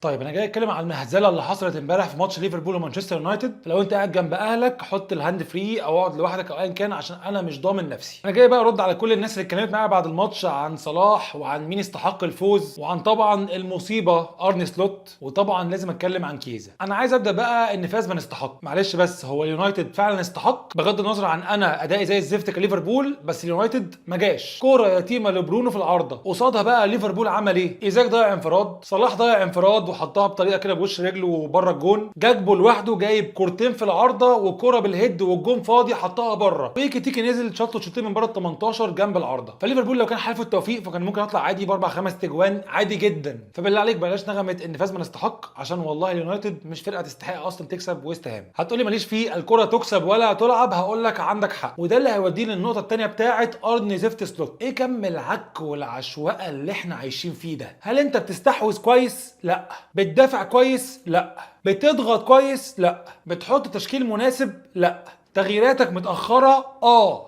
طيب انا جاي اتكلم عن المهزلة اللي حصلت امبارح في ماتش ليفربول ومانشستر يونايتد. لو انت قاعد جنب اهلك حط ال hand free او اقعد لوحدك او ايا كان، عشان انا مش ضامن نفسي. انا جاي بقى ارد على كل الناس اللي اتكلمت معايا بعد الماتش عن صلاح وعن مين استحق الفوز وعن طبعا المصيبة ارني سلوت، وطبعا لازم اتكلم عن كيزا. انا عايز ابدا بقى ان فاز من استحق. معلش بس هو اليونايتد فعلا استحق، بغض النظر عن انا ادائي زي الزفت كليفربول، بس اليونايتد ما جاش كورة يتيمة لبرونو في العارضة. قصادها بقى ليفربول عمل ايه؟ ايزاك ضيع انفراد، صلاح ضيع انفراد وحطها بطريقة كده بوش رجله بره الجون، جاكبو لوحده جايب كورتين في العارضة وكوره بال head والجون فاضي حطها بره، وايكيتيكي نزل شاط له شوطين من بره ال 18 جنب العارضة. فليفربول لو كان حالفه التوفيق فكان ممكن يطلع عادي باربع خمس تجوان عادي جدا. فبالله عليك بلاش نغمة ان فاز من استحق، عشان والله اليونايتد مش فرقه تستحق اصلا تكسب ويست هام. هتقولي ماليش فيه الكره تكسب ولا تلعب، هقول لك عندك حق، وده اللي هيوديني للنقطة الثانية بتاعه ارني زفت سلوت. ايه كم العك والعشوائيه اللي احنا عايشين فيه ده؟ هل انت بتستحوذ كويس؟ لا. بتدافع كويس؟ لا. بتضغط كويس؟ لا. بتحط تشكيل مناسب؟ لا. تغييراتك متاخرة؟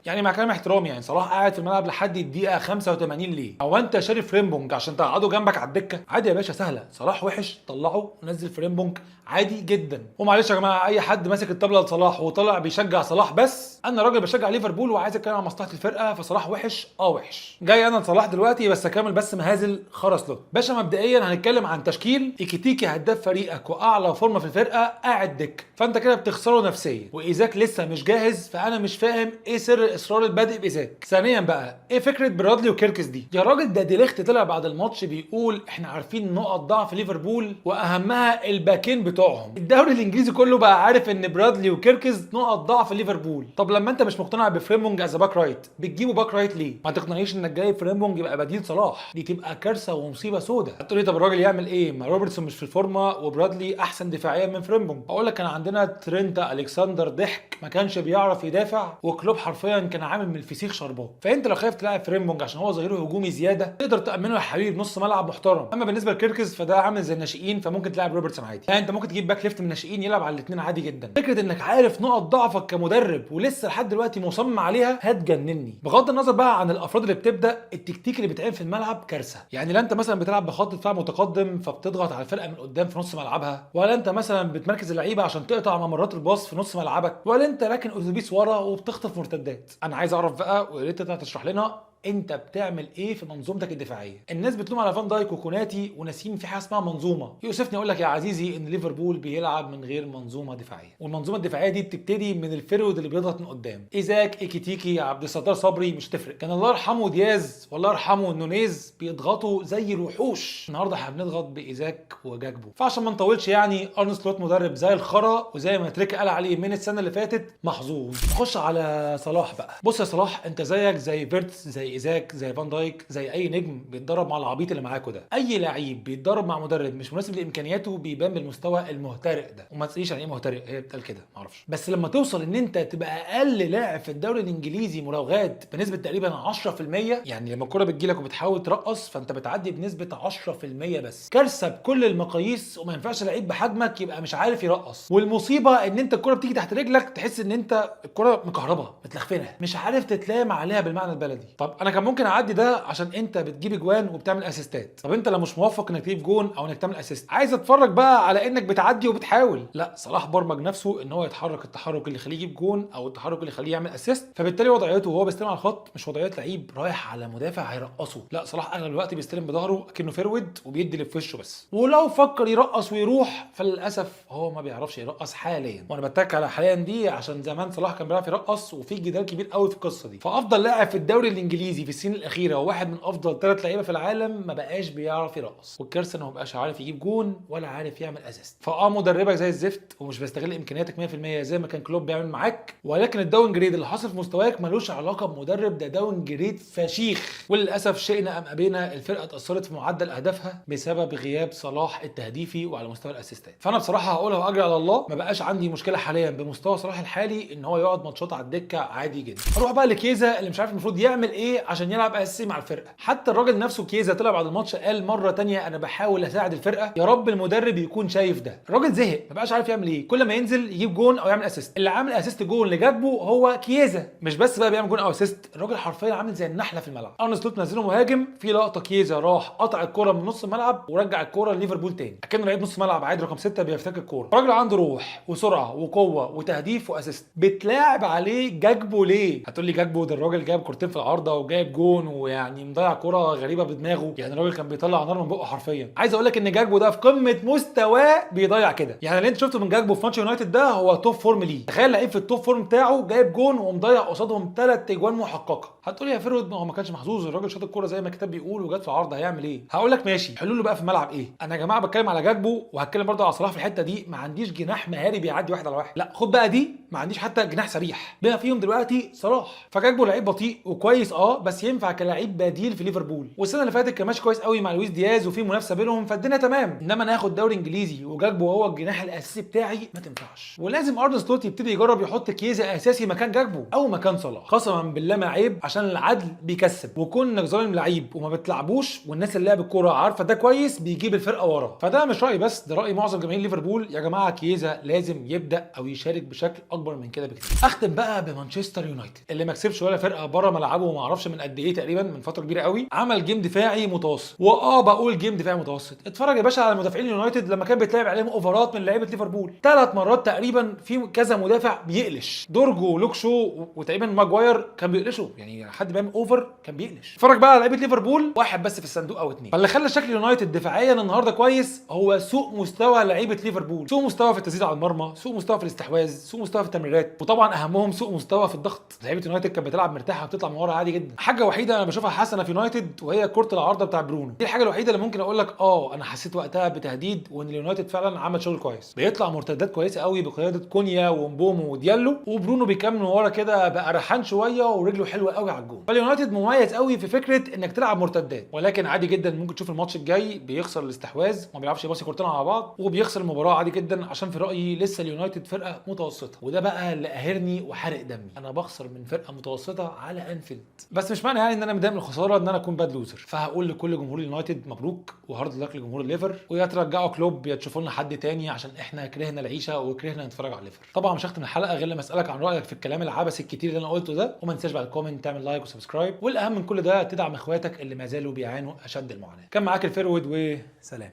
يعني مع كلام احترامي، يعني صلاح قاعد في الملعب لحد الدقيقة 85 ليه؟ هو انت شاري فريمبونج عشان تقعده جنبك على الدكة؟ عادي يا باشا، سهلة. صلاح وحش طلعه ونزل فريمبونج عادي جدا. ومعلش يا جماعة، اي حد ماسك الطبلة لصلاح وطلع بيشجع صلاح، بس انا راجل بشجع ليفربول وعايز اتكلم عن مصلحة الفرقة، فصلاح وحش وحش. جاي انا لصلاح دلوقتي بس اكمل بس مهازل خرا سلوت. باشا مبدئيا هنتكلم عن تشكيل. ايكيتيكي هداف فريقك واعلى فورمه في الفرقة قاعد دكه، فانت كده بتخسره نفسيا. وايزاك لسه مش جاهز، فانا مش فاهم ايه سر الاصرار البادئ بايزاك. ثانيا بقى ايه فكرة برادلي وكيركس دي يا راجل؟ ده ديليخت طلع بعد الماتش بيقول احنا عارفين نقط ضعف ليفربول واهمها الباكين بتوعهم. الدوري الانجليزي كله بقى عارف ان برادلي وكيركز نقط ضعف ليفربول. طب لما انت مش مقتنع بفريمبونج as back right، بتجيبه back right ليه؟ ما تقنعنيش انك جايب فريمبونج يبقى بديل صلاح، دي تبقى كارثة ومصيبه سودة. هتقولي طب الراجل يعمل ايه؟ ما روبرتسون مش في الفورمة وبرادلي احسن دفاعيا من فريمبونج. اقول لك كان عندنا ترينت الكسندر ضحك ما كانش بيعرف يدافع، وكلوب حرفيا كان عامل من الفسيخ شربات. فانت لو خايف تلعب فريمبونج عشان هو ظهيره هجومي زيادة، تقدر تامنه يا حبيبي بنص ملعب محترم. اما بالنسبة لكيركز فده عامل زي الناشئين، فممكن تلعب روبرتسون عادي. يعني انت ممكن تجيب back left من الناشئين يلعب على الاثنين عادي جدا. فكرة انك عارف نقط ضعفك كمدرب ولسه لحد دلوقتي مصمم عليها هتجنني. بغض النظر بقى عن الافراد اللي بتبدا، التكتيك اللي بيتعمل في الملعب كارثة. يعني لا انت مثلا بتلعب بخط دفاع متقدم فبتضغط على الفرقة من قدام في نص ملعبها، ولا انت مثلا بتمركز اللعيبة عشان تقطع ممرات الباص في نص ملعبك، ولا انت راكن اتوبيس ورا وبتخطف مرتدات. انا عايز اعرف بقى، ويا ريت تطلع تشرح لنا انت بتعمل ايه في منظومتك الدفاعية. الناس بتلوم على فان دايك وكوناتي وناسيين في حاجة اسمها منظومة. يؤسفني اقول لك يا عزيزي ان ليفربول بيلعب من غير منظومة دفاعية، والمنظومه الدفاعية دي بتبتدي من ال forward اللي بيضغط من قدام. ايزاك، ايكيتيكي، عبد الستار صبري، مش تفرق. كان الله يرحمه دياز والله يرحمه نونيز بيضغطوا زي الوحوش. النهارده احنا بنضغط بايزاك وجاكبو. فعشان ما نطولش، يعني ارن سلوت مدرب زي الخرا، وزي ما تريكا قال عليه من السنة اللي فاتت محظوظ. نخش على صلاح بقى. بص يا صلاح، انت زيك زي فيرتس، زي ايزاك، زي فان دايك، زي اي نجم بيتدرب مع العبيط اللي معاكوا ده. اي لعيب بيتدرب مع مدرب مش مناسب لامكانياته بيبان بالمستوى المهترئ ده. وما تساليش يعني ايه مهترئ، هي بتقال كده ما اعرفش. بس لما توصل ان انت تبقى اقل لاعب في الدوري الانجليزي مراوغات بنسبة تقريبا 10%، يعني لما الكره بتجيلك وبتحاول ترقص فانت بتعدي بنسبة 10% بس، كارثة بكل المقاييس. وما ينفعش لعيب بحجمك يبقى مش عارف يرقص. والمصيبة ان انت الكره بتيجي تحت رجلك تحس ان انت الكره مكهربه متلخفنه، مش عارف تتلام عليها بالمعنى البلدي. طب انا كان ممكن اعدي ده عشان انت بتجيب اجوان وبتعمل اسيستات. طب انت لو مش موفق انك تجيب جون او انك تعمل assist، عايز اتفرج بقى على انك بتعدي وبتحاول. لا، صلاح برمج نفسه ان هو يتحرك التحرك اللي يخليه يجيب جون او التحرك اللي يخليه يعمل assist، فبالتالي وضعيته وهو بيستلم على الخط مش وضعية لعيب رايح على مدافع هيرقصه. لا، صلاح اغلب الوقت بيستلم بظهره كأنه forward وبيدي اللي في وشه بس، ولو فكر يرقص ويروح فللاسف هو ما بيعرفش يرقص حاليا. وانا بتك على حاليا دي عشان زمان صلاح كان بيعرف يرقص، وفي جدال كبير قوي في القصة دي. فافضل لاعب في الدوري الانجليزي في السنين الاخيرة وواحد من افضل ثلاث لعيبة في العالم ما بقاش بيعرف يرقص، والكارثه انه ما بقاش عارف يجيب جون ولا عارف يعمل assist. فاه مدربك زي الزفت ومش بيستغل امكانياتك 100% زي ما كان كلوب بيعمل معاك، ولكن ال downgrade اللي حاصل في مستواك ملوش علاقة بمدرب، ده downgrade فشيخ. وللاسف شئنا ام ابينا الفرقة اتاثرت في معدل اهدافها بسبب غياب صلاح التهديفي وعلى مستوى الاسيستات. فانا بصراحة هقولها واجري على الله، ما بقاش عندي مشكلة حاليا بمستوى صلاح الحالي ان هو يقعد ماتشات على الدكة عادي جدا. اروح بقى لكيزا اللي مش عارف المفروض يعمل ايه ليه؟ عشان يلعب اساسي مع الفرقة. حتى الراجل نفسه كيزا طلع بعد الماتش قال مرة تانية انا بحاول اساعد الفرقة، يا رب المدرب يكون شايف ده. الراجل زهق، ما بقاش عارف يعمل ايه، كل ما ينزل يجيب جون او يعمل assist. اللي عامل assist جون لجاكبو هو كيزا، مش بس بقى بيعمل جون او assist، الراجل حرفيا عامل زي النحلة في الملعب. ارن سلوت نزله مهاجم، في لقطة كيزا راح قطع الكورة من نص الملعب ورجع الكورة لليفربول تاني، اكنه لعيب نص ملعب عادي رقم 6 بيفتك الكورة. الراجل عنده روح وسرعة وقوه وتهديف و assist. بتلاعب عليه جاكبو ليه؟ هتقول لي جاكبو ده الراجل جايب كورتين في العارضة وجايب جون ويعني مضيع كورة غريبة بدماغه، يعني الراجل كان بيطلع نار من بقه حرفيا. عايز اقول لك ان جاكبو ده في قمة مستواه بيضيع كده، يعني اللي انت شفته من جاكبو في ماتش يونايتد ده هو top form ليه. تخيل لعيب في ال top form بتاعه جايب جون ومضيع قصادهم 3 اجوان محققة. هتقول لي يا فرود ما هو ما كانش محظوظ، الراجل شاط الكورة زي ما الكتاب بيقول وجت في العارضة، هيعمل ايه؟ هقول لك ماشي، حلوله بقى في الملعب ايه؟ انا يا جماعة بتكلم على جاكبو وهتكلم برضه على صلاح في الحتة دي، ما عنديش جناح مهاري بيعدي واحد على واحد، لا خد بقى دي، ما عنديش حتى جناح صريح بما فيهم دلوقتي صلاح. فجاكبو لعيب بطيء وكويس بس ينفع كلاعب بديل في ليفربول، والسنة اللي فاتت كان ماشي كويس قوي مع لويس دياز وفي منافسه بينهم فالدنيا تمام. انما ناخد دوري انجليزي وجاكبو هو الجناح الاساسي بتاعي ما تنفعش. ولازم ارن سلوت يبتدي يجرب يحط كيزا اساسي مكان جاكبو او مكان صلاح، قسما بالله ما عيب، عشان العدل بيكسب، وكونك ظالم لعيب وما بتلعبوش والناس اللي لعب الكورة عارفه ده كويس بيجيب الفرقة ورا. فده مش رايي بس، ده راي معظم جماهير ليفربول. يا جماعة كيزا لازم يبدا او يشارك بشكل اكبر من كده بكتير. اختم بقى بمانشستر يونايتد اللي ما كسبش ولا فرقه بره ملعبه وما اعرفش من قد ايه، تقريبا من فترة كبيرة قوي. عمل game دفاعي متوسط، واه بقول game دفاعي متوسط. اتفرج يا باشا على مدافعين اليونايتد لما كان بيتلعب عليهم اوفرات من لعيبة ليفربول 3 مرات تقريبا، في كذا مدافع بيقلش، دورجو لوك شو وتقريبا ماجواير كان بيقلشوا، يعني حد بيعمل over كان بيقلش. اتفرج بقى على لعيبة ليفربول، واحد بس في الصندوق او اثنين. فاللي خلى شكل يونايتد دفاعيا النهارده كويس هو سوء مستوى لعيبة ليفربول، سوء مستوى في التسديد على المرمى، سوء مستوى في الاستحواذ، سوء مستوى في التمريرات، وطبعا اهمهم سوء مستوى في الضغط. لعيبة يونايتد كانت بتلعب مرتاحة وبتطلع من ورا عادي جدا. حاجة وحيده انا بشوفها حسنه في يونايتد وهي كره العارضة بتاع برونو، دي الحاجة الوحيدة اللي ممكن اقول لك انا حسيت وقتها بتهديد وان اليونايتد فعلا عمل شغل كويس. بيطلع مرتدات كويسة قوي بقيادة كونيا ومبومو وديالو، وبرونو بيكمل من ورا كده بقى ريحان شوية ورجله حلوة قوي على الجون. فاليونايتد مميز قوي في فكرة انك تلعب مرتدات، ولكن عادي جدا ممكن تشوف الماتش الجاي بيخسر الاستحواذ وما بيعرفش يباصي كورتين على بعض وبيخسر المباراة عادي جدا، عشان في رايي لسه اليونايتد فرقه متوسطه، وده بقى اللي قاهرني وحارق دمي. انا بخسر من فرقه متوسطه على انفيلد، بس مش معنى يعني ان انا متضايق من الخسارة ان انا اكون bad loser. فهقول لكل جمهور اليونايتد مبروك و hard luck لجمهور الليفر، ويا ترجعوا كلوب يا تشوفوا لنا حد تاني، عشان احنا كرهنا العيشة وكرهنا نتفرج على الليفر. طبعا مش هختم الحلقة غير لما اسالك عن رايك في الكلام العبثي الكتير اللي انا قلته ده، وما تنساش بعد ال comment تعمل like و subscribe، والاهم من كل ده تدعم اخواتك اللي ما زالوا بيعانوا اشد المعاناة. كان معاك الفيرود وسلام.